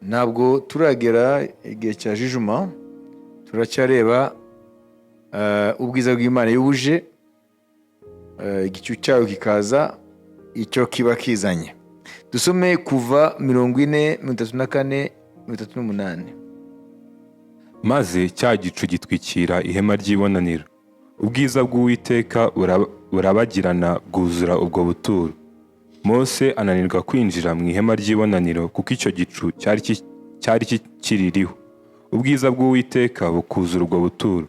Ntabwo turagera igihe cya jugement, turacyareba ubwiza bw'Imana iyo buje, igicu cyayo kikaza, icyo kiba kizanye. Dusome Kuva 40, 34, 38. Maze cya gicu gitwikira ihema ry'ibonaniro, ubwiza bw'Uwiteka burabagirana bwuzura ubwo buturo. Mose ananirwa kwinjira mu ihema ry'ibonaniro kuko icyo gicu cyari kikiririho, ubwiza bw'Uwiteka bukuzura ubwo buturo.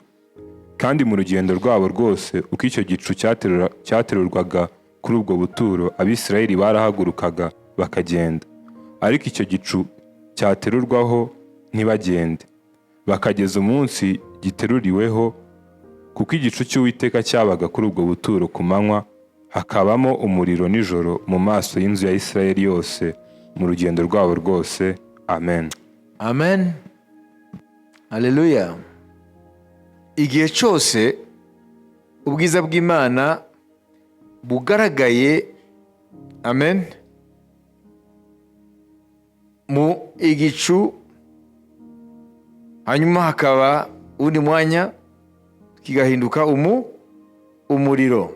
Kandi mu rugendo rwabo rwose, uko icyo gicu cyaterurwaga kuri ubwo buturo, Abisirayeli barahagurukaga bakagenda, ariko icyo gicu cyaterurwaho ntibagende, bakageza umunsi giteruriweho, kuko igicu cy'Uwiteka cyabaga kuri ubwo buturo ku manywa, hakabamo umuriro nijoro mu maso y'inzu ya Isirayeli yose mu rugendo rwabo rwose. Amen. Amen, haleluya. Igihe cyose ubwiza bw'Imana bugaragaye, amen, mu igicu, hanyuma hakaba undi mwanya kigahinduka umuriro.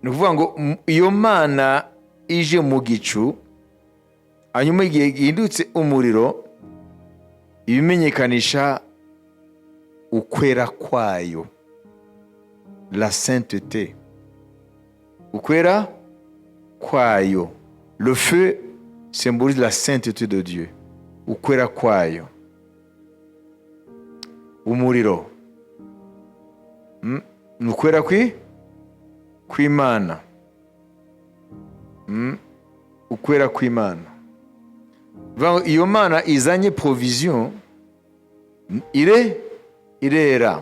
Ni ukuvuga ngo iyo Mana ije mu gicu, hanyuma igihe gihindutse umuriro, ibimenyekanisha ukwera kwayo, la sainteté, ukwera kwayo. Le feu symbolise la sainteté de Dieu, ukwera kwayo. Umuriro, ni ukwera kw'Imana. Ukwera kw'Imana. Bivuga ngo iyo Mana izanye provision irera,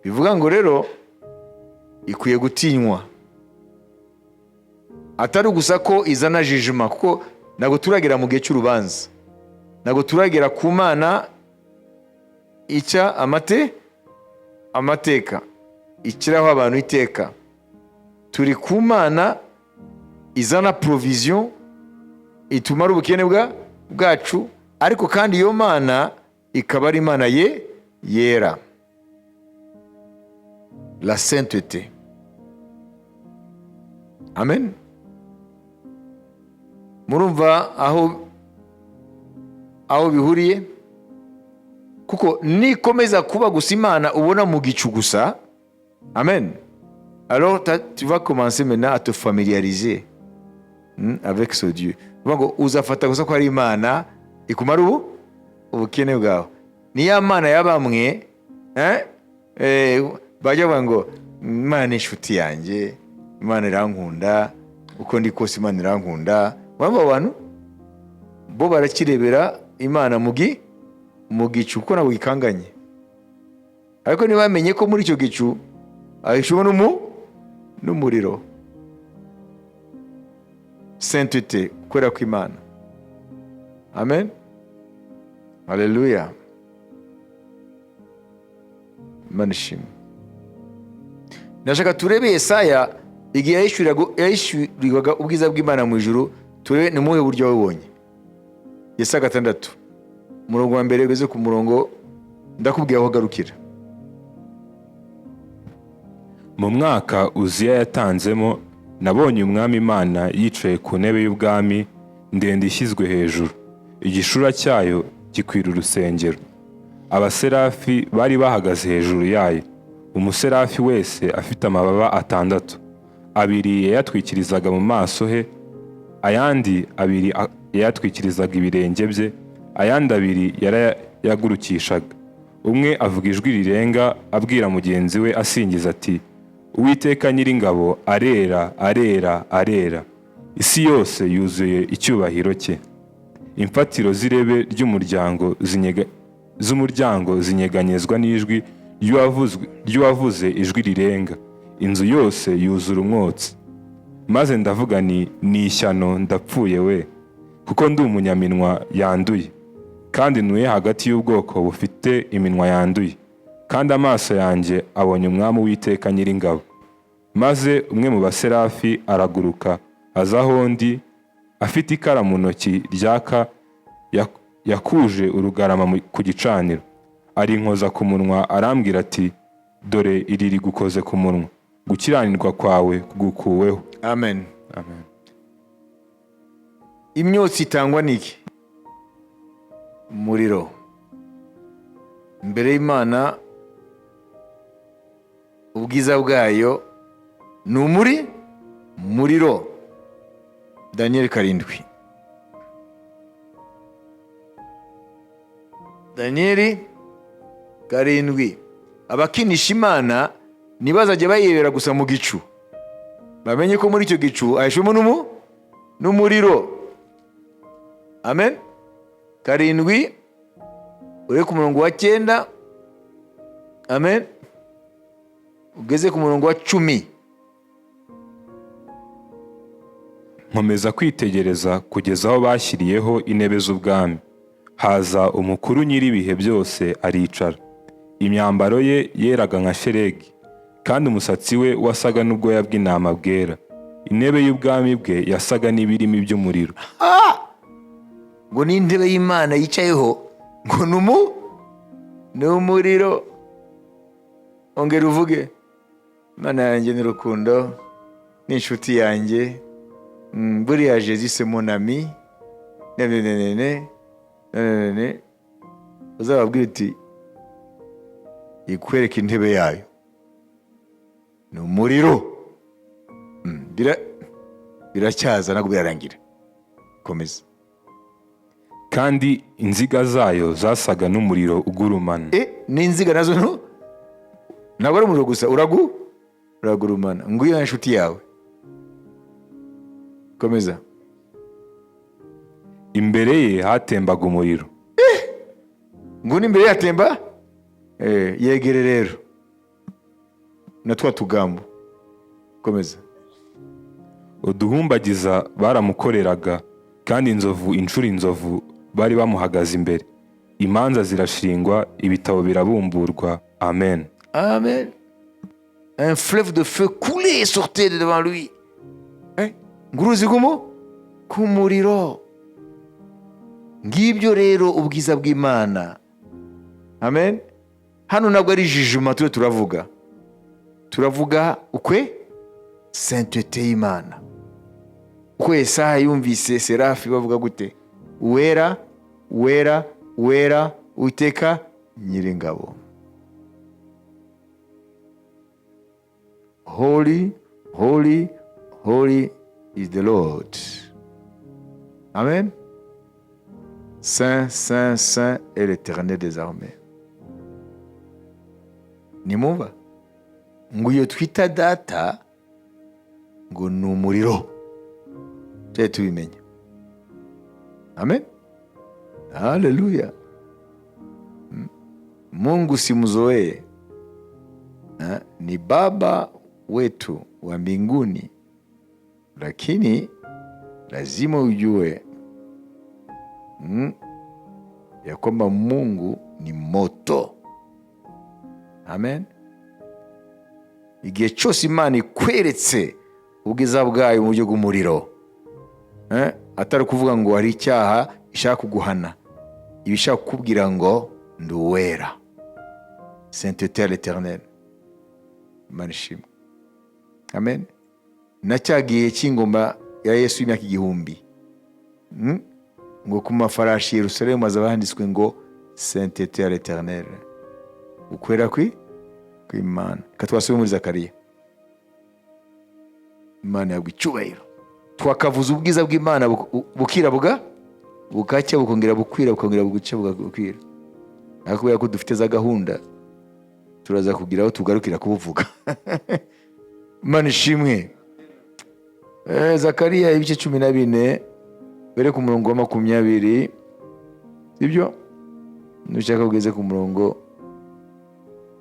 bivuga ngo rero ikwiye gutinywa, atari gusa ko izana jugement, kuko ntabwo turagera mu gihe cy'urubanza, ntabwo turagera ku Mana ica amateka, ishyiraho abantu iteka. Turi ku Mana izana provision itumara ubukene bwacu, ariko kandi iyo Mana ikaba ari Imana ye yera, la sainteté. Amen. Murumva aho bihuriye? Kuko nikomeza kuba gusa Imana ubona mu gicu gusa, amen, alors tu vas commencer maintenant à te familiariser, avec ce Dieu. Uvuga ngo uzafata gusa ko ari Imana ikumara ubukene bwawe. Ni ya Mana ya bamwe, eh? Bajya bavuga ngo Imana ni inshuti yanjye, Imana irankunda uko ndi kose, Imana irankunda. Bamwe abo bantu bo barakirebera Imana mu gicu, kuko ntabwo gikanganye. Ariko ntibamenye ko muri icyo gicu ahishemo n'umuriro, sainteté, kwera kw'Imana. Amen, haleluya, Imana ishimwe. Ndashaka turebe Yesaya igihe yahishurirwaga ubwiza bw'Imana mu ijuru, turebe ni muhe buryo wabibonye. Yesaya 6, umurongo wa mbere ugeze ku murongo, ndakubwira aho ugarukira. Mu mwaka Uziya yatanzemo, nabonye Umwami Imana yicaye ku ntebe y'ubwami ndende ishyizwe hejuru, igishura cyayo gikwira urusengero. Abaserafi bari bahagaze hejuru yayo, umuserafi wese afite amababa atandatu: abiri yayatwikirizaga mu maso he, ayandi abiri yayatwikirizaga ibirenge bye, ayandi abiri yarayagurukishaga. Umwe avuga ijwi rirenga abwira mugenzi we asingiza ati: "Uwiteka Nyiringabo arera, arera, arera, isi yose yuzuye icyubahiro cye." Imfatiro z'irebe ry'umuryango z'umuryango zinyeganyezwa n'ijwi ry'uwavuze ijwi rirenga, inzu yose yuzura umwotsi. Maze ndavuga ni: "Ni ishyano, ndapfuye we, kuko ndi umunyaminwa yanduye kandi ntuye hagati y'ubwoko bufite iminwa yanduye, kandi amaso yanjye abonye Umwami Uwiteka Nyiringabo." Maze umwe mu baserafi araguruka aza aho ndi, Afite ikara mu ntoki ryaka, yakuje urugarama ku gicaniro, arinkoza ku munwa, arambwira ati: "Dore iri rigukoze ku munwa, gukiranirwa kwawe kugukuweho." Amen. Amen. Imyotsi itangwa n'iki? Umuriro. Imbere y'Imana, ubwiza bwayo ni muriro. Daniel 7, Daniel 7. Abakinisha Imana ntibazajya bayibera gusa mu gicu, bamenye ko muri icyo gicu hahishwemo n'umuriro. Amen. 7, uri ku murongo wa 9, amen, ugeze ku murongo wa 10. Nkomeza kwitegereza kugeza aho bashyiriyeho intebe z'ubwami, haza umukuru nyir'ibihe byose aricara. Imyambaro ye yeraga nka shelegi, kandi umusatsi we wasaga n'ubwoya bw'intama bwera. Intebe y'ubwami bwe yasaga n'ibirimi by'umuriro. Ngo n'intebe y'Imana yicayeho ngo ni umuriro. Ongera uvuge: "Imana yanjye ni urukundo, ni inshuti yanjye. Buriya Jésus, c'est mon ami, ne ne ne ne ne ne ne ne." Uzababwira uti ikwereka intebe yayo ni umuriro. Biracyaza, ntabwo birarangira. Komeza. Kandi inziga zayo zasaga n'umuriro ugurumana. N'inziga nazo, no ntabwo ari umuriro gusa, uragurumana. Ngwiyo inshuti yawe. Komeza. Imbere ye hatembaga umuriro. Nguni imbere yatemba. Yegere rero na twa tugambo. Komeza. Uduhumbagiza baramukoreraga, kandi inzovu inshuro inzovu bari bamuhagaze imbere. Imanza zirashingwa, ibitabo birabumburwa. Amen. Amen. Un fleuve de feu coulait et sortait de devant lui. Nguruzi k'umuriro. Ngibyo rero ubwiza bw'Imana. Amen. Hano ntabwo ari jijima turiho turavuga, turavuga ukwe sainteté y'Imana. Uko Yesaya yumvise serafi bavuga gute: "Wera, wera, wera, Uwiteka Nyiringabo." Holy, holy, holy is the Lord. Amen. Saint, saint, saint est l'Éternel des armées. Nimumva ngo iyo twita Data ngo ni umuriro, tujye tubimenya. Amen. Haleluya. Mungu simzoee, ni Baba wetu wa mbinguni, lakini lazima ujue ya kwamba Mungu ni moto. Amen. Igihe cyose Imana ikweretse ubwiza bwayo mu buryo bw'umuriro, atari ukuvuga ngo hari icyaha ishaka kuguhana, iba ishaka kukubwira ngo ndi uwera. Sainteté à l'Éternel. Imana ishimwe. Amen. Na cya gihe cy'ingoma ya Yesu y'imyaka 1000, ngo ku mafarashi Yerusalemu hazaba handitswe ngo "Sainteté à l'Éternel", ukwera kw'Imana. Reka twasome muri Zakariya. Imana yabwa icyubahiro. Twakavuza ubwiza bw'Imana bukira bugacya, bukongera bukwira, bukongera bugucya, bugakwira. Ariko kubera ko dufite za gahunda, turaza kugira aho tugarukira kubuvuga. Imana ishimwe. Zakariya ibice 14, mbere ku murongo wa 20, sibyo? Nushaka ugeze ku murongo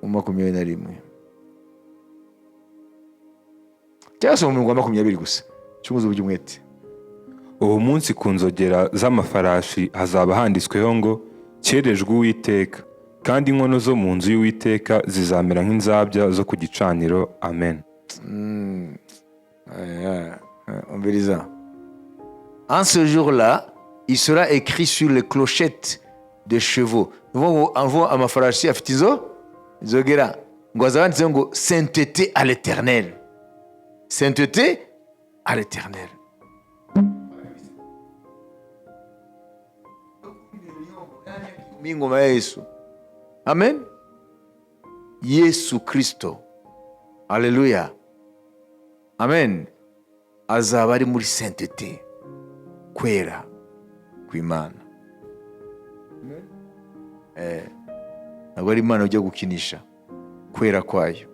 wa 21, cyangwa se mu murongo wa 20 gusa. Cunguza uburyo umwete. Uwo munsi ku nzogera z'amafarashi hazaba handitsweho ngo "Cyerejwe Uwiteka", kandi inkono zo mu nzu y'Uwiteka zizamera nk'inzabya zo ku gicaniro. Amen. Umviriza. En ce jour-là, il sera écrit sur les clochettes des chevaux. Ni ukuvuga ngo amafarashi afite izo inzogera, ngo hazaba handitseho ngo "Sainteté à l'Éternel, sainteté à l'Éternel." Ingoma ya Yesu, amen. Yesu Kristo, aleluya, amen, azaba ari muri sainteté, kwera kw'Imana. Ntabwo ari Imana ujya gukinisha kwera kwayo.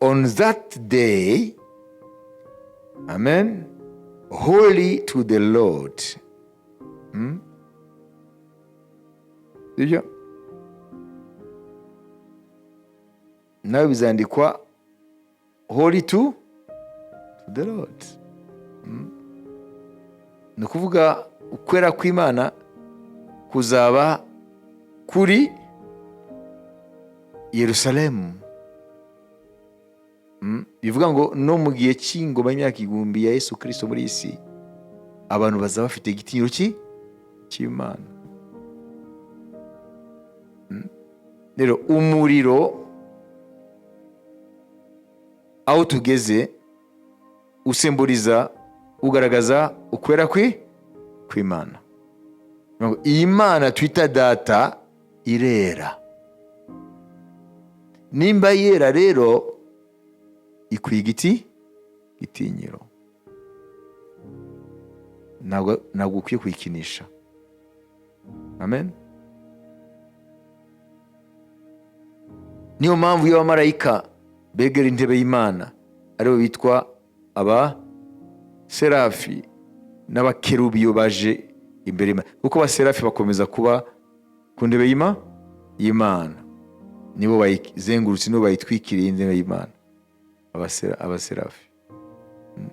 On that day, amen, holy to the Lord. Sibyo? Nawe bizandikwa "holy to the Lord". Ni ukuvuga ukwera kw'Imana kuzaba kuri Yerusalemu. Bivuga ngo no mu gihe cy'ingoma y'imyaka 1000 ya Yesu Kirisito muri iyi si, abantu bazaba bafite igitinyiro cy'Imana. Rero umuriro aho tugeze usemburiza, ugaragaza ukwera kw'Imana. Iyi Mana twita Data irera. Nimba yera rero, ikwiye igiti gitinyiro, ntabwo ukwiye kuyikinisha. Amen. Niyo mpamvu iyo abamarayika begera intebe y'Imana, aribo bitwa aba serafi n'abakerubi, iyo baje imbere y'Imana, kuko abaserafi bakomeza kuba ku ntebe y'Imana, nibo bayizengurutse, nibo bayitwikiriye intebe y'Imana. Abaserafi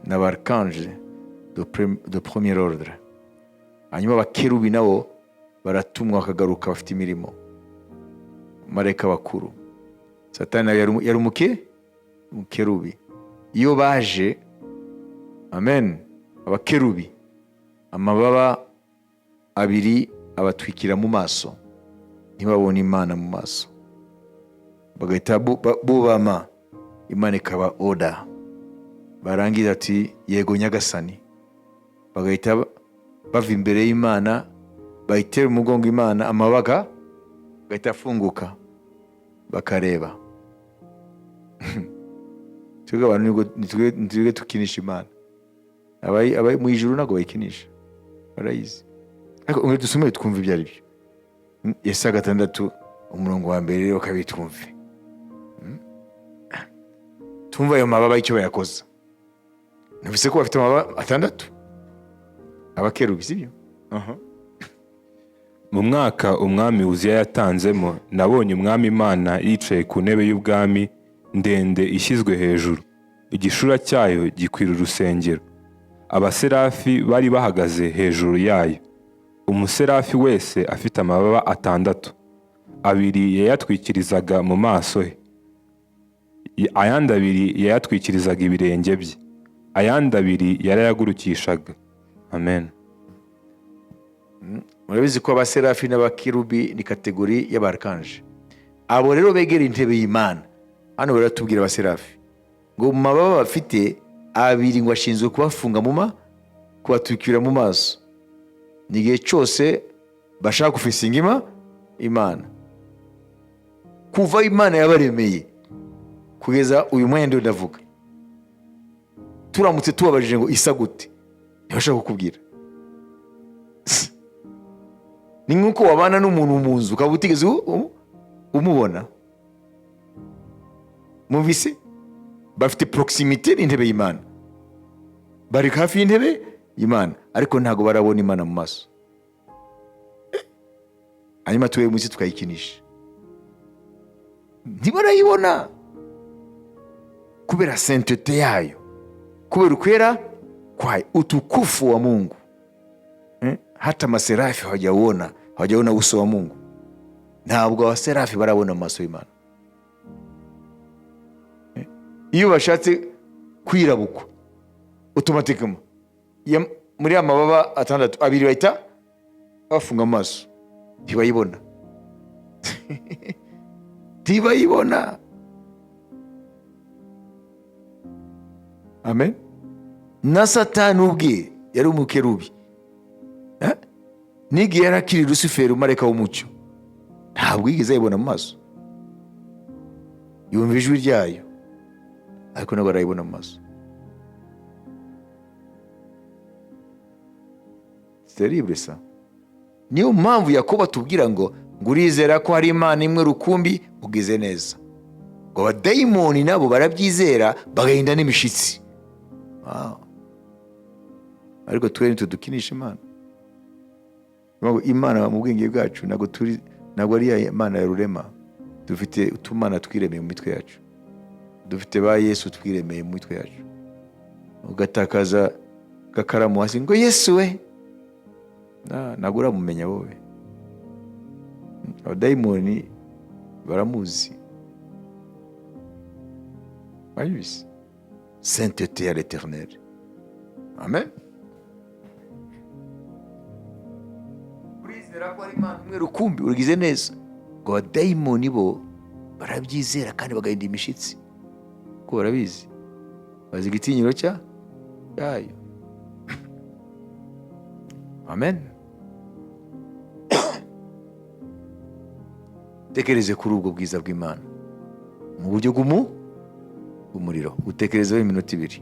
n'abarikanje de premier ordre. Hanyuma abakerubi nabo baratumwa bakagaruka, bafite imirimo, marayika bakuru. Satani nawe yari umukerubi. Iyo baje, amen, abakerubi amababa abiri abatwikira mu maso, ntibabone Imana mu maso, bagahita bubama, Imana ikaba oda, barangiza ati "Yego Nyagasani", bagahita bava imbere y'Imana, bayitera umugongo Imana, amababa agahita afunguka bakareba. Twebwe abantu nitwe tukinisha Imana. Abari mu ijuru ntabwo bayikinisha, barayizi. Ariko ngo dusome twumve ibyo ari byo. Yesaya 6 umurongo wa mbere wa kabiri, twumve. Tumva ayo mababa icyo bayakoza. Numvise ko bafite amababa atandatu abakerubi, sibyo? Mu mwaka umwami Uziya yatanzemo, nabonye Umwami Imana yicaye ku ntebe y'ubwami ndende ishyizwe hejuru, igishura cyayo gikwira urusengero. Abaserafi bari bahagaze hejuru yayo, umuserafi wese afite amababa atandatu. Abiri yayatwikirizaga mu maso he, ayandi abiri yayatwikirizaga ibirenge bye, ayandi abiri yarayagurukishaga. Amen. Murabizi ko abaserafi n'abakerubi ni catégorie y'abarikanje. Abo rero begera intebe y'Imana. Hano baratubwira abaserafi ngo mu mababa bafite abiri ngo ashinzwe kubafunga mu ma kubatwikira mu maso, ni igihe cyose bashaka gufacinga Imana. Kuva Imana yabaremeye kugeza uyu mwanya ndiho ndavuga, turamutse tubabajije ngo isa gute, ntibashaka kukubwira. Ni nk'uko wabana n'umuntu mu nzu ukaba utigeze umubona. Mumvise bafite proximité n'intebe y'Imana, bari hafi y'intebe y'Imana, ariko ntabwo barabona Imana mu maso. Hanyuma tuwe munsi tukayikinisha, ntibarayibona kubera sainteté yayo, kubera ukwera kwayo, utukufu wa Mungu. Hata maserafi hawajaona uso wa Mungu. Ntabwo abaserafi barabona mu maso y'Imana. Iyo bashatse kwirabukwa Automatiquement muri ya mababa atandatu, abiri bahita bafunga amaso, ntibayibona, ntibayibona. Amen. Na Satani ubwe yari umukerubi, n'igihe yari akiri Rusiferi, umarayika w'umucyo, ntabwo yigeze ayibona mu maso. Yumva ijwi ryayo, ariko ntabwo arayibona mu maso. Terrible ça. Niyo mpamvu Yakobo atubwira ngo urizera ko hari Imana imwe rukumbi, ugize neza. Ngo abadayimoni nabo barabyizera, bagahinda n'imishitsi. Wow. Ariko twe ntitudukinisha Imana. Ngo Imana mu bwenge bwacu ntabwo turi, ntabwo ari ya Imana ya Rurema. Dufite utumana twiremeye mu mitwe yacu, dufite ba Yesu twiremeye mu mitwe yacu. Ugatakaza gakaramu hasi ngo Yesu we, ntabwo uramumenya wowe. Abadayimoni baramuzi. Wabizi, sainteté à l'Éternel. Amen. Urizera ko ari Imana imwe rukumbi, urigize neza. Ngo abadayimoni bo barabyizera kandi bagahinda imishitsi, kuko barabizi, bazi igitinyiro cyayo. Amen. Utekereze kuri ubwo bwiza bw'Imana mu buryo bw'umuriro. Utekerezeho iminota 2.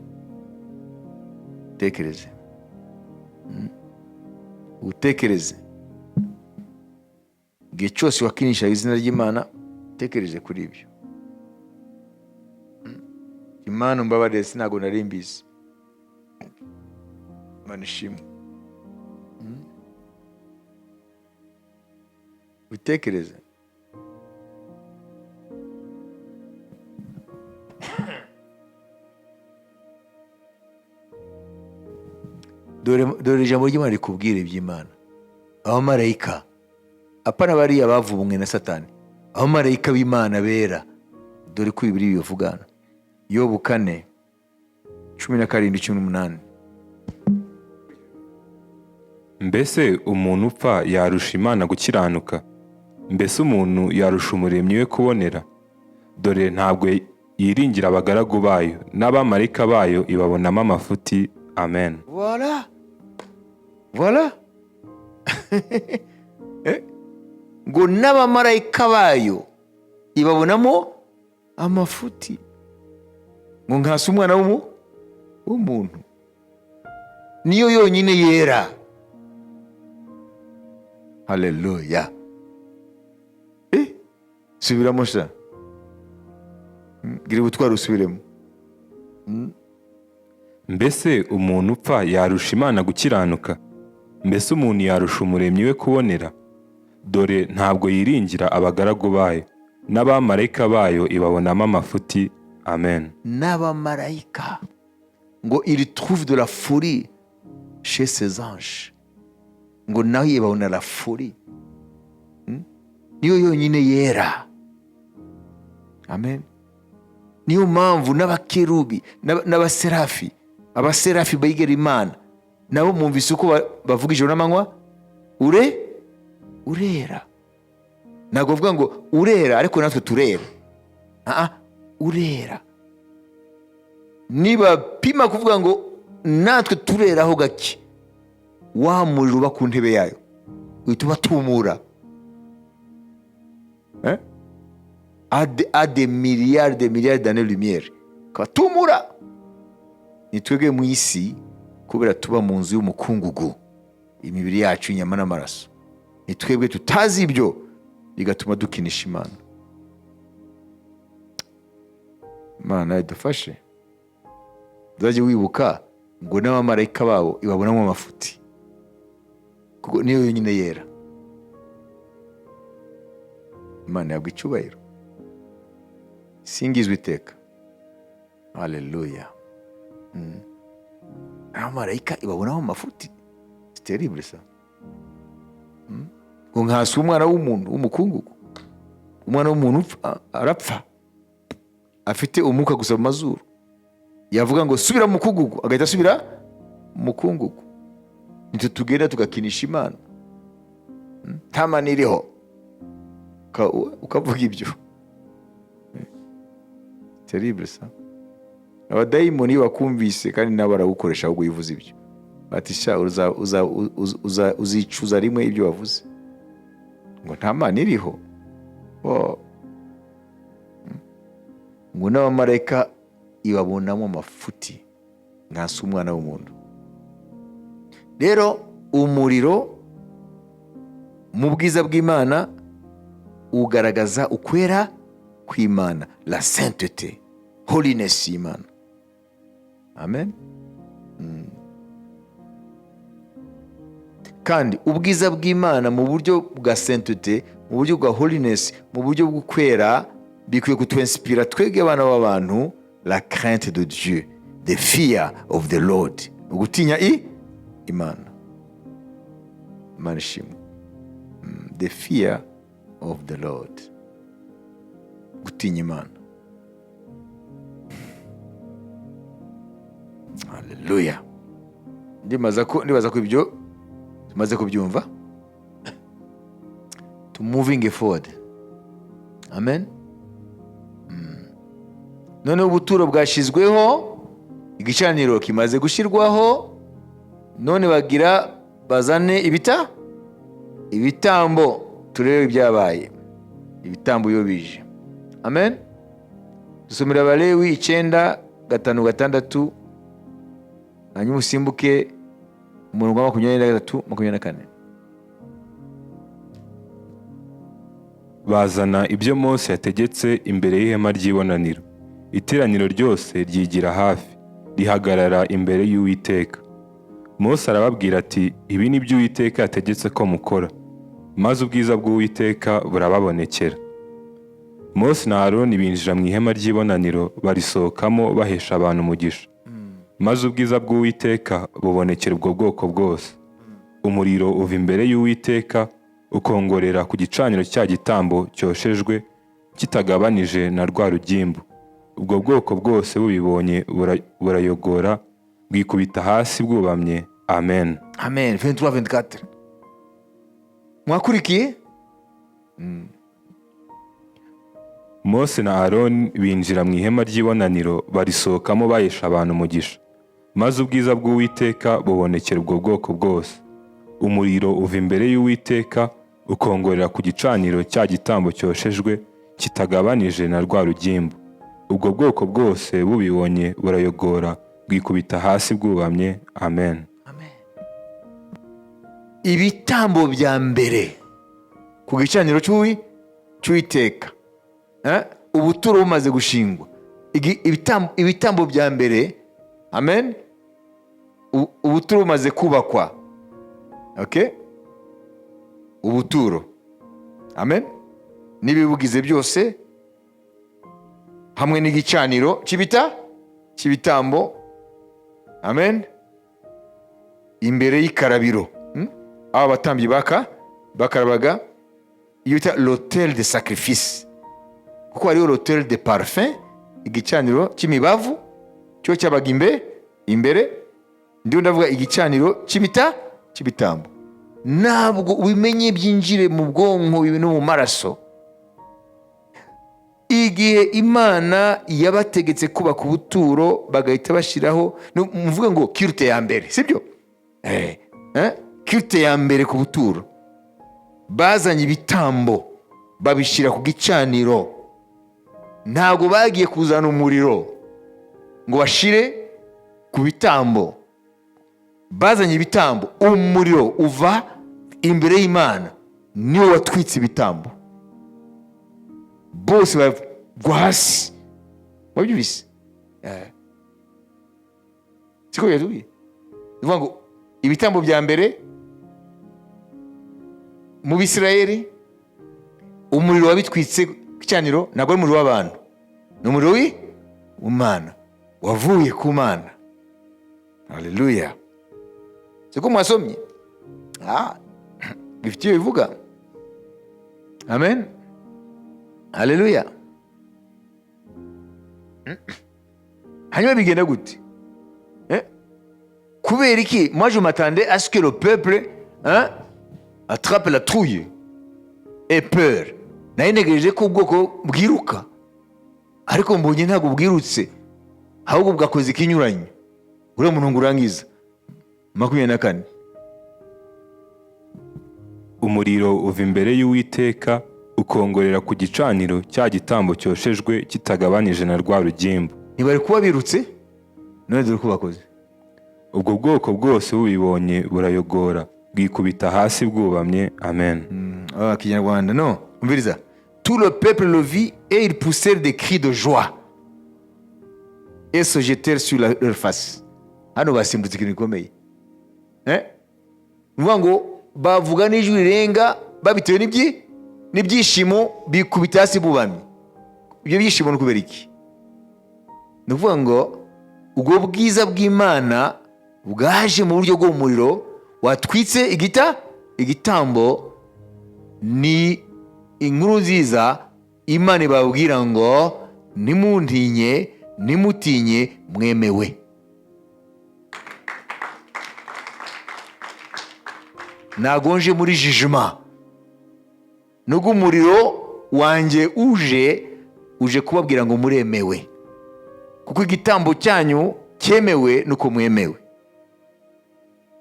Utekereze, utekereze igihe cyose wakinishaga izina ry'Imana, utekereze kuri ibyo. Imana umbabarire, ntabwo nari mbizi. Imana ishimwe. Utekereze. Dore ijambo ry'Imana rikubwira iby'Imana. Abamarayika, apana bariya bavumwe na Satani, abamarayika b'Imana bera, dore ko Bibiliya bivugana. Yobu 4:17, 18. Mbese umuntu upfa yarusha Imana gukiranuka? Mbese umuntu yarusha umuremyi we kubonera? Dore ntabwo yiringira abagaragu bayo, n'abamarayika bayo ibabonamo amafuti. Amen. Voilà. Voilà. Ngo n'abamarayika bayo ibabonamo amafuti. Ngo nkase umwana w'umuntu. Niyo yonyine yera. Haleluya. Subiramo sha. Gira ubutwari usubiremo. Mbese umuntu upfa yarusha Imana gukiranuka? Mbese umuntu yarusha umuremyi we kubonera? Dore ntabwo yiringira abagaragu bayo, n'abamarayika bayo ibabonamo amafuti. Amen. N'abamarayika, ngo il trouve de la folie chez ses anges, ngo nawe ibabona la folie. Niyo yonyine yera. Amen. Niyo mpamvu n'abakerubi n'abaserafi, abaserafi begera Imana, nabo mwumvise uko bavuga ijoro n'amanywa, urera. Ntabwo bavuga ngo urera ariko natwe turera. Ah, urera. Niba pima kuvuga ngo natwe tureraho gake, wa muriro uba ku ntebe yayo uhita ubatumura. À des milliards de milliards d'années lumière kabatumura. Ni twebwe mu isi, kubera tuba mu nzu y'umukungugu, imibiri yacu inyama n'amaraso, ni twebwe tutazi ibyo, bigatuma dukinisha Imana. Imana idufashe. Uzajye wibuka ngo n'abamarayika babo ibabonamo amafuti, kuko niyo yonyine yera. Imana yabwa icyubahiro, singizwe iteka. Haleluya. Abamarayika ibabonamo amafuti. C'est terrible ça. Ngo nkasi umwana w'umuntu w'umukungugu. Umwana w'umuntu arapfa afite umwuka gusa mu mazuru. Yavuga ngo subira mu mukungugu, agahita asubira mu mukungugu. Nitwe tugenda tugakinisha Imana. Nta Mana iriho. Ukavuga ibyo, terrible ça. Abadayimoni iyo bakumvise, kandi nabo baragukoresha, ahubwo iyo uvuze ibyo bati: "Sha, uzicuza rimwe ibyo wavuze ngo nta Mana iriho." Oh. Ngo n'abamarayika ibabonamo amafuti, nkansi umwana w'umuntu. Rero umuriro mu bwiza bw'Imana ugaragaza ukwera kw'Imana, la sainteté, holiness y'Imana. Amen. Kandi ubwiza bw'Imana mu buryo bwa sainteté, mu buryo bwa holiness, mu buryo bw'ukwera, bikwiye kutwinspira twebwe abana b'abantu la crainte de Dieu, the fear of the Lord, ugutinya Imana. Imana ishimwe. The fear of the Lord, gutinya Imana. Haleluya! Ndibaza ko ibyo tumaze kubyumva. To moving forward. Amen. Noneho ubuturo bwashyizweho, igicaniro kimaze gushyirwaho, none bagira bazane ibitambo. Turebe ibyabaye ibitambo iyo bije. Amen. Dusomera Abalewi 9, 5, 6, hanyuma usimbuke umurongo wa 23, 24. Bazana ibyo Mose yategetse imbere y'ihema ry'ibonaniro. Iteraniro ryose ryigira hafi, rihagarara imbere y'Uwiteka. Mose arababwira ati: "Ibi ni byo Uwiteka yategetse ko mukora." Maze ubwiza bw'Uwiteka burababonekera. Mose na Aroni binjira mu ihema ry'ibonaniro, barisohokamo bahesha abantu umugisha. Maze ubwiza bw'Uwiteka bubonekera ubwo bwoko bwose. Umuriro uva imbere y'Uwiteka, ukongorera ku gicaniro cya gitambo cyoshejwe kitagabanije na rwa rugimbu. Ubwo bwoko bwose bubibonye burayogora, bwikubita hasi bwubamye. Amen. Amen. 23, 24, mwakurikiye? Mose na Aroni binjira mu ihema ry'ibonaniro, barisohokamo bahesha abantu umugisha. Maze ubwiza bw'Uwiteka bubonekera ubwo bwoko bwose. Umuriro uva imbere y'Uwiteka, ukongorera ku gicaniro cya gitambo cyoshejwe kitagabanije na rwa rugimbu. Ubwo bwoko bwose bubibonye burayogora, bwikubita hasi bwubamye. Amen. Ibitambo bya mbere ku gicaniro cy'Uwiteka. Ubuturo bumaze gushingwa, ibitambo bya mbere, amen. Ubuturo bumaze kubakwa, okay? Ubuturo, amen, n'ibibugize byose hamwe n'igicaniro cy'ibitambo, amen, imbere y'ikarabiro, Aho abatambyi bakarabaga, iyo bita l'autel de sacrifice, kuko hariho l'autel de parfum, igicaniro cy'imibavu, cyo cyabaga imbere. Ndiho ndavuga igicaniro cy'ibitambo. Ntabwo ubimenye byinjire mu bwonko no mu maraso. Igihe Imana yabategetse kubaka ubuturo, bagahita bashyiraho, muvuge ngo culte ya mbere, sibyo? Culte ya mbere ku buturo, bazanye ibitambo babishyira ku gicaniro. Ntabwo bagiye kuzana umuriro ngo bashire ku bitambo. Bazanye ibitambo, umuriro uva imbere y'Imana, niwo watwitse ibitambo, bose bagwa hasi. Wabyumvise? Siko yatubwiye? Ni ukuvuga ngo ibitambo bya mbere mu Bisirayeli, umuriro wabitwitse ku gicaniro ntabwo ari umuriro w'abantu, ni umuriro w'Imana, wavuye ku Mana. Haleluya! Siko mwasomye? Bifite iyo bivuga. Amen, haleluya. Hanyuma bigenda gute? Eh? Kubera iki? Moi, je m'attendais à ce que le peuple, hein, attrape la trouille et peur. Nari ntegereje ko ubwoko bwiruka, ariko mbonye ntabwo bwirutse, ahubwo bwakoze ikinyuranyo. Uriya murongo urangiza 24. Umuriro uva imbere y'Uwiteka, ukongorera ku gicaniro cya gitambo cyoshejwe kitagabanije na rwa rugimbu. Ntibari kuba birutse? None dore uko bakoze. Ubwo bwoko bwose bubibonye burayogora, bwikubita hasi bwubamye. Amen. Ah, Kinyarwanda no umviriza: "Tout le peuple le vit et ils poussèrent des cris de joie et se jetèrent sur leur face." Hano basimbutse ikintu gikomeye, eh? Ni ukuvuga ngo bavuga n'ijwi rirenga babitewe n'ibyishimo, bikubita hasi bubamye. Ibyo byishimo ni ukubera iki? Ni ukuvuga ngo ubwo bwiza bw'Imana bwaje mu buryo bw'umuriro watwitse igitambo ni inkuru nziza. Imana ibabwira ngo ntimuntinye, ntimutinye, mwemewe. Ntago nje muri jugement. Nubwo umuriro wanjye uje kubabwira ngo muremewe, kuko igitambo cyanyu cyemewe nuko mwemewe.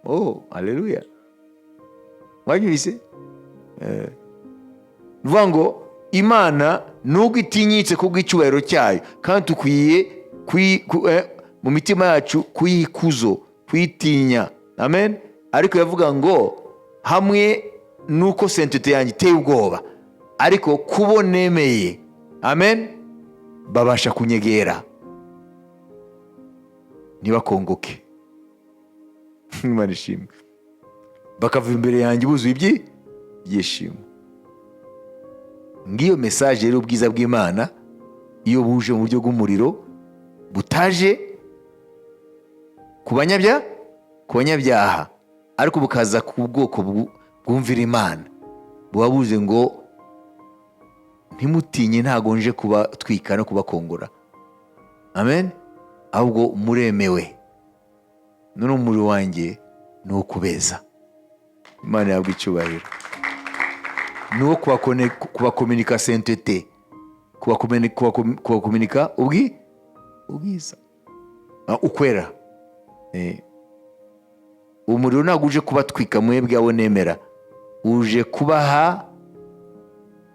Oh, haleluya! Mwanyumvise? Ni ukuvuga ngo Imana nubwo itinyitse kubw'icyubahiro cyayo, kandi dukwiye mu mitima yacu kuyikuzo, kuyitinya, amen. Ariko yavuga ngo hamwe nuko sainteté yanjye iteye ubwoba, ariko kubo nemeye, amen, babasha kunyegera ntibakongoke. Imana ishimwe. Bakava imbere yanjye buzuye ibyishimo. Ngiyo message rero. Ubwiza bw'Imana iyo buje mu buryo bw'umuriro, butaje ku banyabyaha, ariko bukaza ku bwoko bwumvira Imana, buba buze ngo ntimutinye, ntago nje kubatwika no kubakongora, amen, ahubwo muremewe. None umuriro wanjye ni uwo kubeza. Imana yabwa icyubahiro. Ni uwo kubakominika sainteté, kubakominika ubwiza, ukwera. Umuriro ntabwo uje kubatwika mwebwe abo nemera, uje kubaha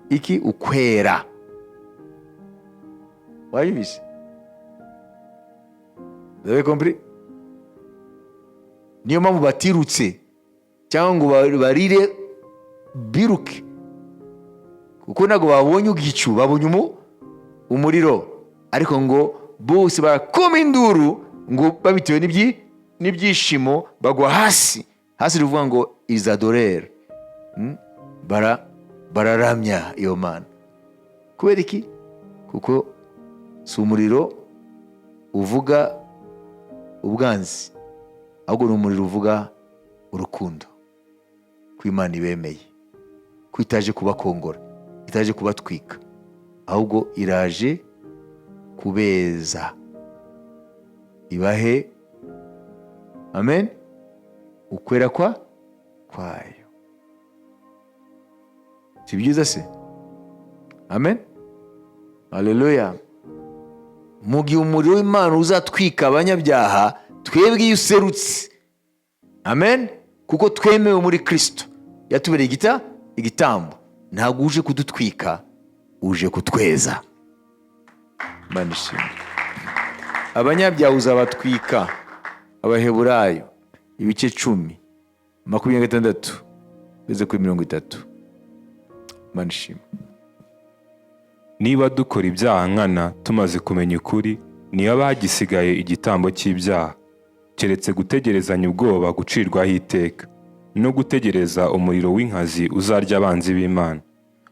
iki? Ukwera. Wayibise? Vous avez compris? Niyo mpamvu batirutse cyangwa ngo barire, biruke, kuko ntabwo babonye igicu, babonye umuriro. Ariko ngo bose barakoma induru ngo babitewe n'ibyishimo, bagwa hasi hasi. Rivuga ngo ils adorèrent. Bararamya iyo Mana. Kubera iki? Kuko si umuriro uvuga ubwanzi, ahubwo ni umuriro uvuga urukundo, ko Imana ibemeye, ko itaje kubakongora, itaje kubatwika, ahubwo iraje kubeza, ibahe, amen, ukwera kwayo. Si byiza se? Amen, haleluya. Mu gihe umuriro w'Imana uzatwika abanyabyaha, twebwe iyo userutse, amen, kuko twemewe muri Kirisito, yatubereye igitambo, ntabwo uje kudutwika, uje kutweza. Imana ishimwe. Abanyabyaha uzabatwika. Abaheburayo ibice 10, 26 ugeze kuri 30. Imana ishimwe. Niba dukora ibyaha nkana tumaze kumenya ukuri, niba hagisigaye igitambo cy'ibyaha, keretse gutegerezanya ubwoba gucirwaho iteka no gutegereza umuriro w'inkazi uzarya abanzi b'Imana.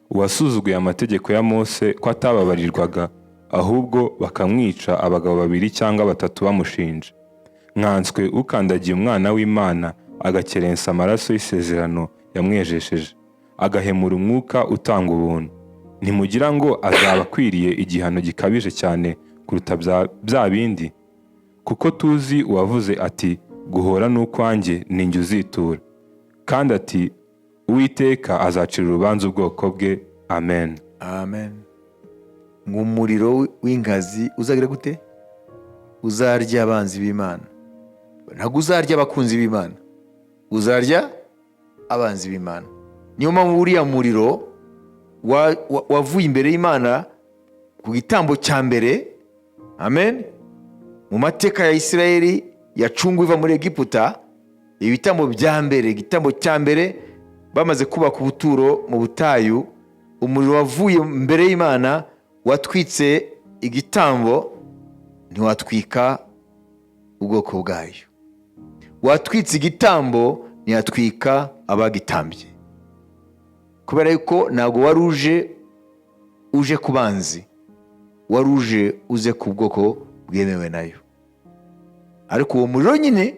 Uwasuzuguye amategeko ya Mose ko atababarirwaga, ahubwo bakamwica abagabo babiri cyangwa batatu bamushinja, nkanswe ukandagiye Umwana w'Imana, agakerensa amaraso y'isezerano yamwejesheje, agahemura Umwuka utanga ubuntu, ntimugira ngo azaba akwiriye igihano gikabije cyane kuruta bya bindi? Kuko tuzi uwavuze ati: "Guhora ni ukwanjye, ni njye uzitura," kandi ati: "Uwiteka azacira urubanza ubwoko bwe." Amen. Amen. Ngo umuriro w'inkazi uzagira gute? Uzarya abanzi b'Imana. Ntabwo uzarya abakunzi b'Imana, uzarya abanzi b'Imana. Niyo mpamvu uriya muriro wavuye imbere y'Imana ku gitambo cya mbere, amen, mu mateka ya Isirayeli yacunguwe iva muri Egiputa. Ibitambo bya mbere, igitambo cya mbere bamaze kubaka ubuturo mu butayu, umuriro wavuye mbere y'Imana watwitse igitambo, ntiwatwika ubwoko bwayo. Watwitse igitambo, ntiyatwika abagitambye, kubera yuko ntabwo wari uje ku banzi, wari uze ku bwoko bwemewe nayo. Ariko uwo muriro nyine,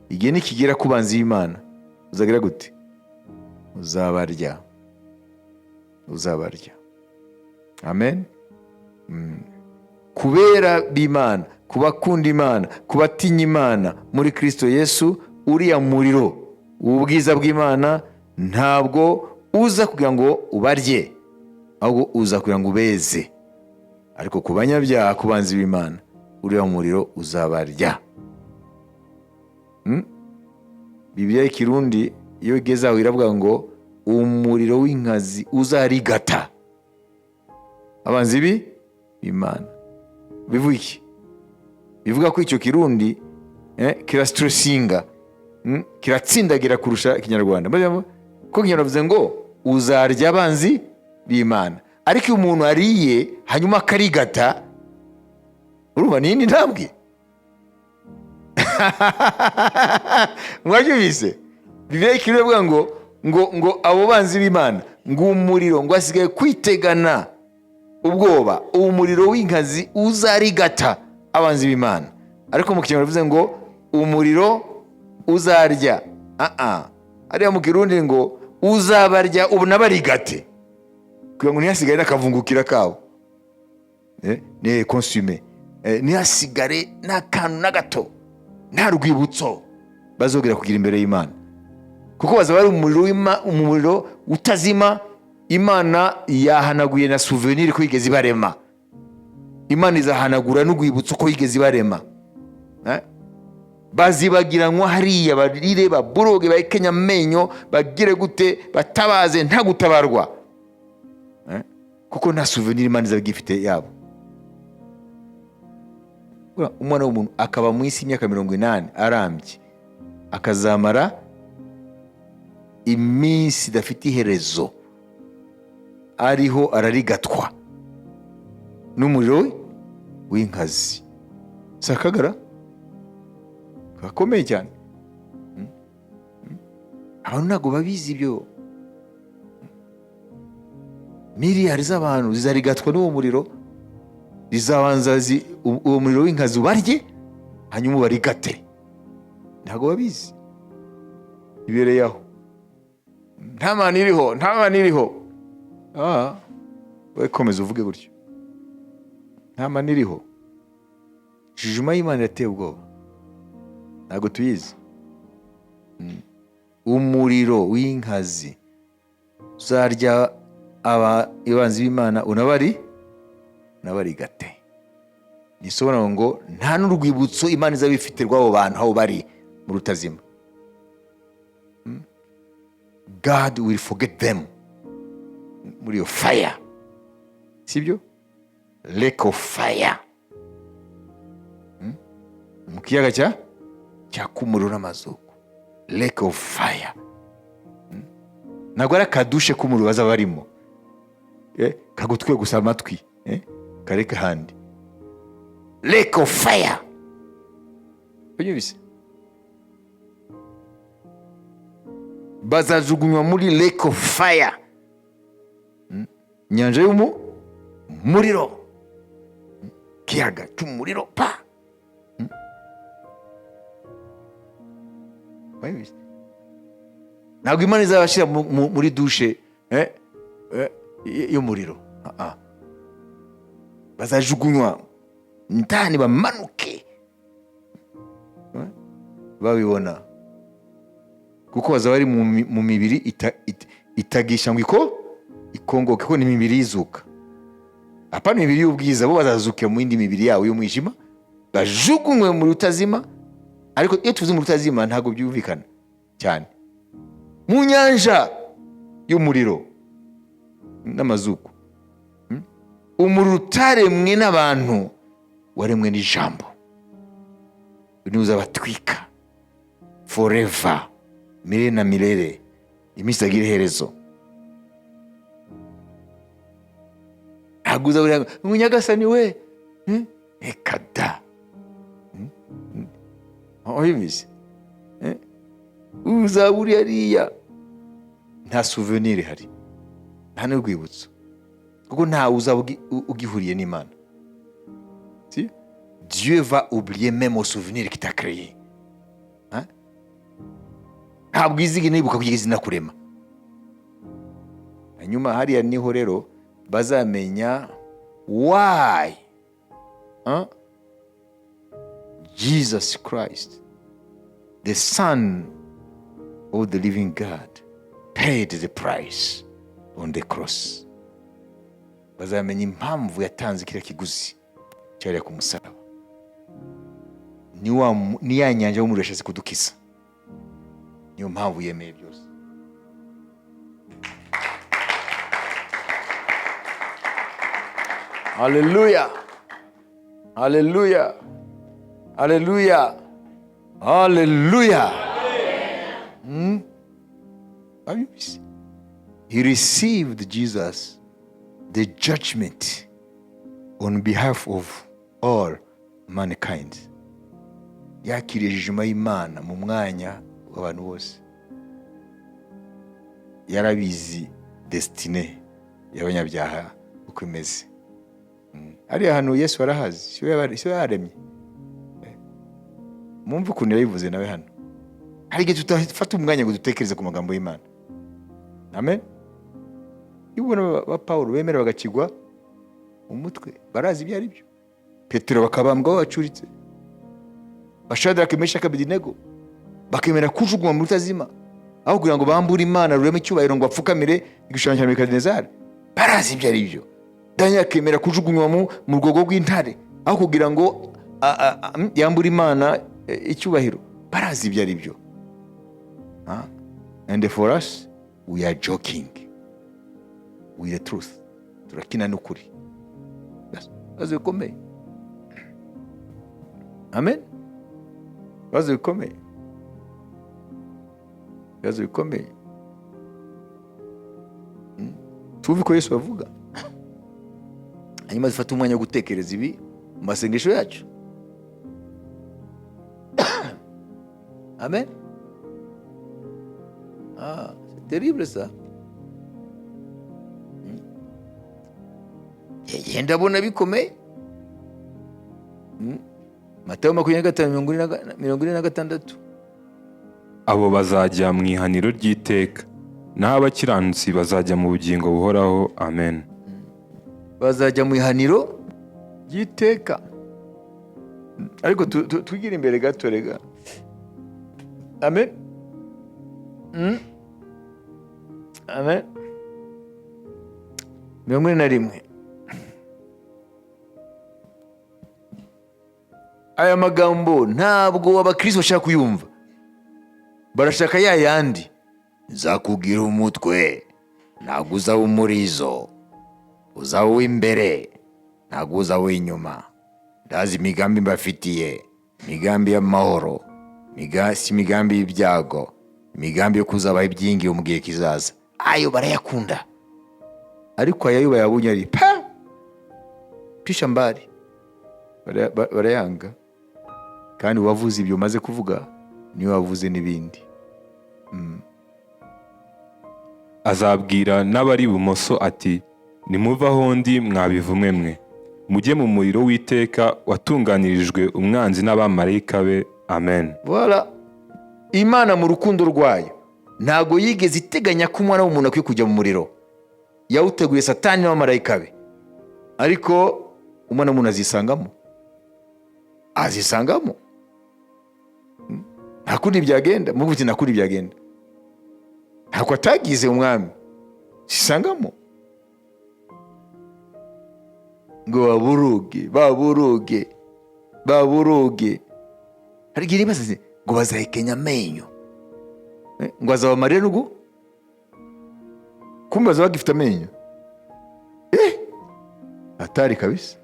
igihe nikigera ku banzi b'Imana, uzagira gute? Uzabarya, uzabarya. Amen. Kubera b'Imana, ku bakunda Imana, ku batinya Imana muri Kirisito Yesu, uriya muriro w'ubwiza bw'Imana ntabwo uza kugira ngo ubarye, ahubwo uza kugira ngo ubeze. Ariko ku banyabyaha, ku banzi b'Imana, uriya muriro uzabarya. Bibiliya y'Ikirundi iyo igeze aho iravuga ngo umuriro w'inkazi uzarigata abanzi b'Imana. Bivuga iki? Bivuga ko icyo Kirundi kirastressinga, kiratsindagira kurusha Ikinyarwanda. Ko Ikinyarwanda bivuze ngo uzarya abanzi b'Imana, ariko iyo umuntu ariye hanyuma akarigata, urumva ni iyindi ntambwe. Mwabyumvise? Bibiliya y'Ikirundi ivuga ngo abo banzi b'Imana, ngo umuriro, ngo asigaye kwitegana ubwoba umuriro w'inkazi uzarigata abanzi b'Imana. Ariko mu Kinyarwanda bivuze ngo umuriro uzarya, hariya mu Kirundi ngo uzabarya ubu nabarigate, kugira ngo ntihasigare n'akavungukira kabo. Ne consume, ntihasigare n'akantu na gato, nta rwibutso bazongera kugira imbere y'Imana, kuko bazaba bari umuriro utazima. Imana yahanaguye na souvenir ko yigeze ibarema. Imana izahanagura n'urwibutso ko yigeze ibarema. Bazibagiranwa hariya, barire, baboroge, bahekenya amenyo, bagire gute, batabaze, nta gutabarwa. Kuko nta souvenir Imana izaba igifite yabo. Umwana w'umuntu akaba mu isi imyaka 80 arambye, akazamara iminsi idafite iherezo ariho ararigatwa n'umuriro w'inkazi. Si akagara gakomeye cyane? Abantu ntabwo babizi ibyo. Miliyari z'abantu zizarigatwa n'uwo muriro, rizabanza uwo muriro w'inkazi ubarye, hanyuma ubarigate. Ntabwo babizi, ibereye aho, nta Mana iriho, nta Mana iriho. We komeza uvuge gutyo, nta Mana iriho. Jugement y'Imana irateye ubwoba, ntabwo tuyizi. Umuriro w'inkazi uzarya abanzi b'Imana, unabarigate. Gisobanura ngo nta n'urwibutso Imana izaba ifite rw'abo bantu aho bari mu rutazima. God will forget them muri iyo fire, sibyo? Lake of fire. Mu kiyaga cyaka umuriro n'amazuku, lake of fire. Ntabwo ari akadushe k'umuriro bazaba barimo, kagutwe gusa amatwi, kareke ahandi. Lake of fire. Unyumvise? Bazajugunywa muri lake of fire. Inyanja y'umu muriro, kiyaga cy'umuriro pa. Wumvise? Ntabwo Imana izabashyira muri dushe y'umuriro. Bazajugunywa ndani, bamanuke. Babibona, kuko bazaba bari mu mibiri itagisha ngo ikongoke, kuko ni imibiri y'izuka, apana imibiri y'ubwiza. Bo bazazukira mu yindi mibiri yabo y'umwijima, bajugunywe mu rutazima. Ariko iyo tuvuze mu rutazima ntabwo byumvikana cyane, mu nyanja y'umuriro n'amazuku. Umuriro utaremwe n'abantu, waremwe n'ijambo, niwo uzabatwika forever, milele na milele, iminsi itagira iherezo. Ntabwo uzabura ngo nyagasani we. Reka da. Aho bimeze. Uzaba uri hariya, nta souvenir ihari, nta n'urwibutso, kuko ntawe uzaba ugihuriye n'Imana. Si? Dieu va oublier même au souvenir qui t'a créé. Hein? Ntabwo izigi nibuka ko izina kurema. Hanyuma hariya niho rero bazamenya why, hein? Jesus Christ, the Son of the living God, paid the price on the cross. Bazamenya impamvu yatanze kiriya kiguzi cyariya ku musaraba. Ni ya nyanja y'umuriro yashatse kudukiza, niyo mpamvu yemeye byose. Haleluya, haleluya, haleluya, haleluya. Abyumvise? He received Jesus the judgment on behalf of all mankind. Yakiriye jijima y'Imana mu mwanya w'abantu bose. Yarabizi destine y'abanyabyaha uko imeze. Hariya hantu Yesu arahazi, si we yaremye. Mumve ukuntu yabivuze nawe hano. Hari igihe tutafata umwanya ngo dutekereze ku magambo y'Imana. Amen. Iyo ubona ba Pawulo bemera bagakigwa umutwe, barazi ibyo ari byo. Petero bakabambwa bacuritse, Bashadraka, Meshaki, Abedenego bakemera kujugunywa mu rutazima aho kugira ngo bambure Imana rureme icyubahiro ngo bapfukamire igishushanyo cya Nebukadinezari. Barazi ibyo ari byo. Daniel akemera kujugunywa mu rwogo rw'intare aho kugira ngo yambure Imana icyubahiro. Barazi ibyo ari byo. And for us, we are joking with the truth. Turakina n'ukuri. Yes. Ibibazo bikomeye. Amen. Ibibazo bikomeye. Ibibazo bikomeye. Tuve ko Yesu avuga, hanyuma dufate umwanya wo gutekereza ibi mu masengesho yacu. Amen. Ah, c'est terrible ça. Yenda ndabona bikomeye. Matayo 25, 46. Abo bazajya mu ihaniro ry'iteka, naho abakiranutsi bazajya mu bugingo buhoraho. Amen. Bazajya mu ihaniro ry'iteka. Ariko twigire imbere gato rega. Amen. Amen. 41. Aya magambo ntabwo abakristo bashaka kuyumva, barashaka ya yandi: nzakubwira umutwe ntabwo uzaba umurizo, uzaba uw'imbere ntabwo uzaba uw'inyuma, ndazi imigambi mbafitiye, imigambi y'amahoro, si imigambi y'ibyago, imigambi yo kuzabaha ibyingiye mu gihe kizaza. Ayo barayakunda, ariko aya yo bayabonye ari pa pisha mbari, barayanga. Kandi uwavuze ibyo umaze kuvuga niwe wavuze n'ibindi. Azabwira n'abari ibumoso ati: nimuve aho ndi mwabivumwe mwe, mujye mu muriro w'iteka watunganirijwe umwanzi n'abamarayika be. Amen. Voilà. Imana mu rukundo rwayo ntago yigeze iteganya ko umwana w'umuntu akwiye kujya mu muriro. Yawuteguye Satani n'abamarayika be, ariko umwana w'umuntu azisangamo, azisangamo. Nta kundi byagenda. Muvuga uti nta kundi byagenda, ntako atagize umwami sisangamo ngo baburuge baburuge baburuge. Hari igihe nibaza ngo bazahekenya amenyo, ngo azabamarire n'ugu kumbe bazaba bagifite amenyo, atari kabisa.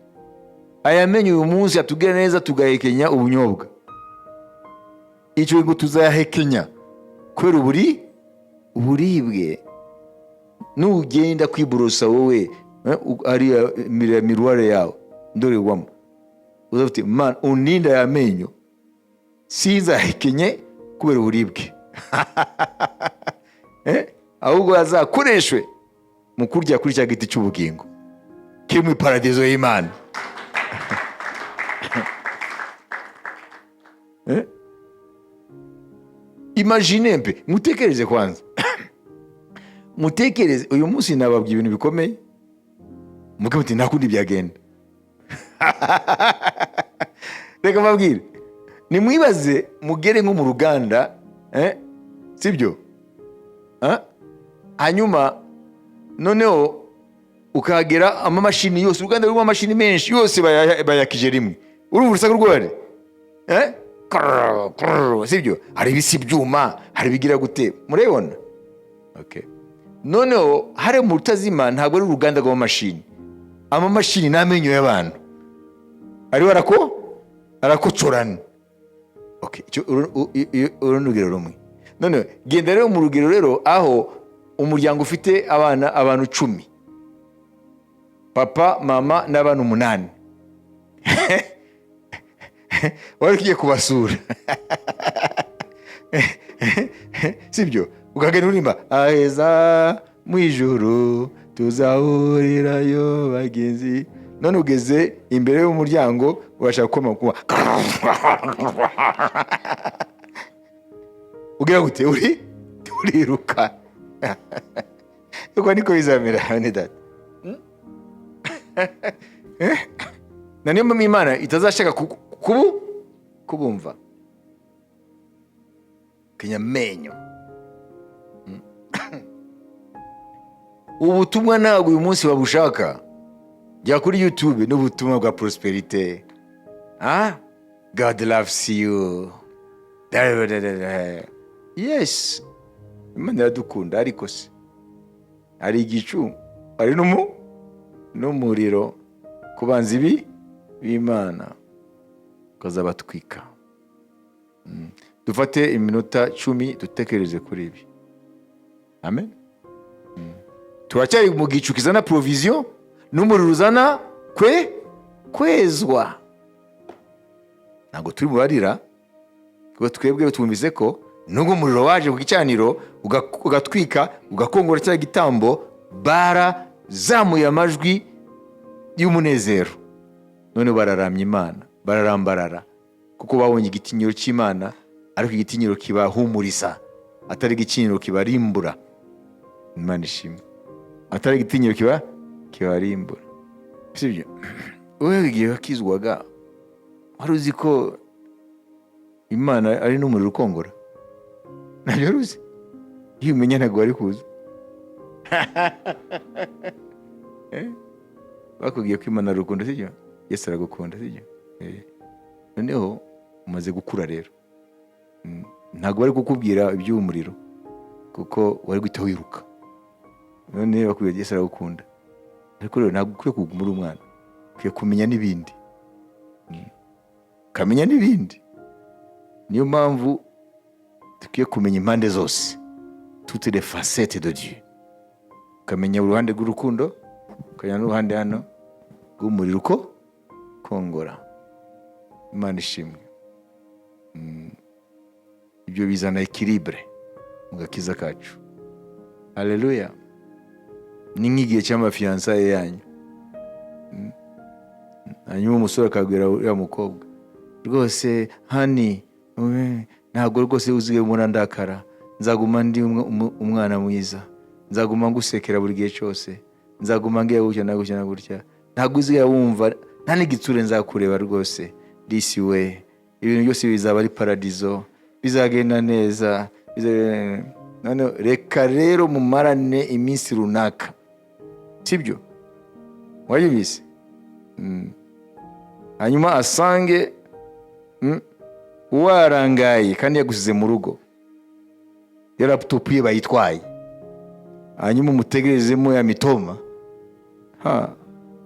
Aya menyo uyu munsi atubwira neza tugahekenya ubunyobwa, icyo ngo tuzayahekenya kubera uburibwe. Nugenda kwiborosa wowe, ariya miruware yawe ndorerwamo, uzafite man uninda aya menyo sinzahekenye kubera uburibwe, ahubwo azakoreshwe mu kurya kuri cya giti cy'ubugingo kiri mu paradizo y'Imana. Imagine mpe mutekereze kwanza, mutekereze uyu munsi nababwiye ibintu bikomeye, muke muti nta kundi byagenda. Reka mbabwire, nimwibaze mugere nko mu ruganda, sibyo? Hanyuma noneho ukahagera amamashini yose, uruganda rurimo amamashini menshi yose bayakije rimwe, urumva urusaku rwari, Krrr, sibyo? Hari ibisi ibyuma, hari ibigira gute, murabibona? Okay. Noneho hari mu rutazima, ntabwo ari uruganda rw'amamashini, amamashini ni amenyo y'abantu ariho arakocorana. Okay, icyo uru ni urugero rumwe. None genda rero mu rugero rero aho umuryango ufite abana, abantu 10, papa, mama n'abana 8, wari ugiye kubasura, sibyo? Ukagenda uririmba aheza mu ijuru tuzahurirayo bagenzi. None ugeze imbere y'umuryango urashaka gukoma kuba ugira gute? Uri uriruka. Uko niko bizamera bene data. Na niyo mpamvu Imana itazashaka kubumva kinyamenyo. Ubutumwa ntabwo uyu munsi babushaka. Jya kuri YouTube n'ubutumwa bwa prosperite. God loves you. Yes, Imana iradukunda, ariko se hari igicu, hari n'umuriro kubanza ibi b'Imana ukazabatwika. Dufate iminota 10 dutekereze kuri ibi. Amen. Turacyari mu gicu kizana provision n'umuriro uzana kwezwa. Ntabwo turi bubarira, kuko twebwe twumvise ko nubwo umuriro waje ku gicaniro ugatwika ugakongora cya gitambo, barazamuye amajwi y'umunezero, none bararamya Imana, bararambarara kuko babonye igitinyiro cy'Imana, ariko igitinyiro kibahumuriza, atari igitinyiro kibarimbura. Imana ishimwe, atari igitinyiro kibarimbura. Sibyo? Wowe igihe wakizwaga wari uzi ko Imana ari n'umuriro ukongora? Ntabyo wari uzi. Iyo umenya ntabwo wari kuza. Bakubwiye ko Imana ari urukundo, sibyo? Yesu aragukunda, sibyo? Noneho umaze gukura rero, ntabwo bari kukubwira iby'uwo muriro kuko wari guhita wiruka. None bakubwira Yesu aragukunda, ariko rero ntabwo ukwiye kuguma uri umwana, ukwiye kumenya n'ibindi. Ukamenya n'ibindi. Niyo mpamvu dukwiye kumenya impande zose, toutes les facettes de Dieu. Ukamenya uruhande rw'urukundo, ukamenya n'uruhande hano rw'umuriro uko kongora. Imana ishimwe. Ibyo bizana équilibre mu gakiza kacu. Haleluya. Ni nk'igihe cy'amafiançailles yanyu. Hanyuma umusore akabwira uriya mukobwa, rwose hani, ntabwo rwose uzige ubona ndakara, nzaguma ndi umwana mwiza, nzaguma ngusekera buri gihe cyose, nzaguma ngira gutya na gutya na gutya, ntabwo uzigera wumva nta n'igitsure nzakureba rwose, disi we, ibintu byose bizaba ari paradizo, Bizagenda neza, bizagenda. Noneho reka rero mumarane iminsi runaka, sibyo? Wabyumvise? Hanyuma asange warangaye kandi yagusize mu rugo, ya laptop ye bayitwaye, hanyuma umutegerezemo ya mitoma. Ha,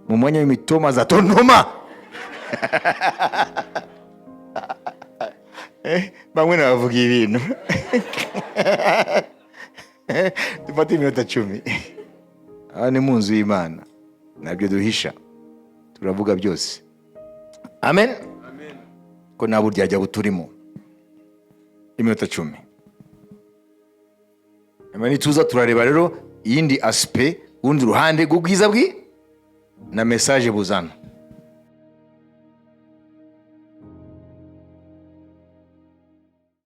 mu mwanya w'imitoma azatontoma. Bamwe nabavuga ibintu. Dufate iminota 10. Aha ni mu nzu y'Imana, ntabyo duhisha, turavuga byose. Amen. Ko nta buryarya buturimo. Iminota 10. Hanyuma nituza turareba rero iyindi aspect, urundi ruhande rw'ubwiza bwi na message buzana.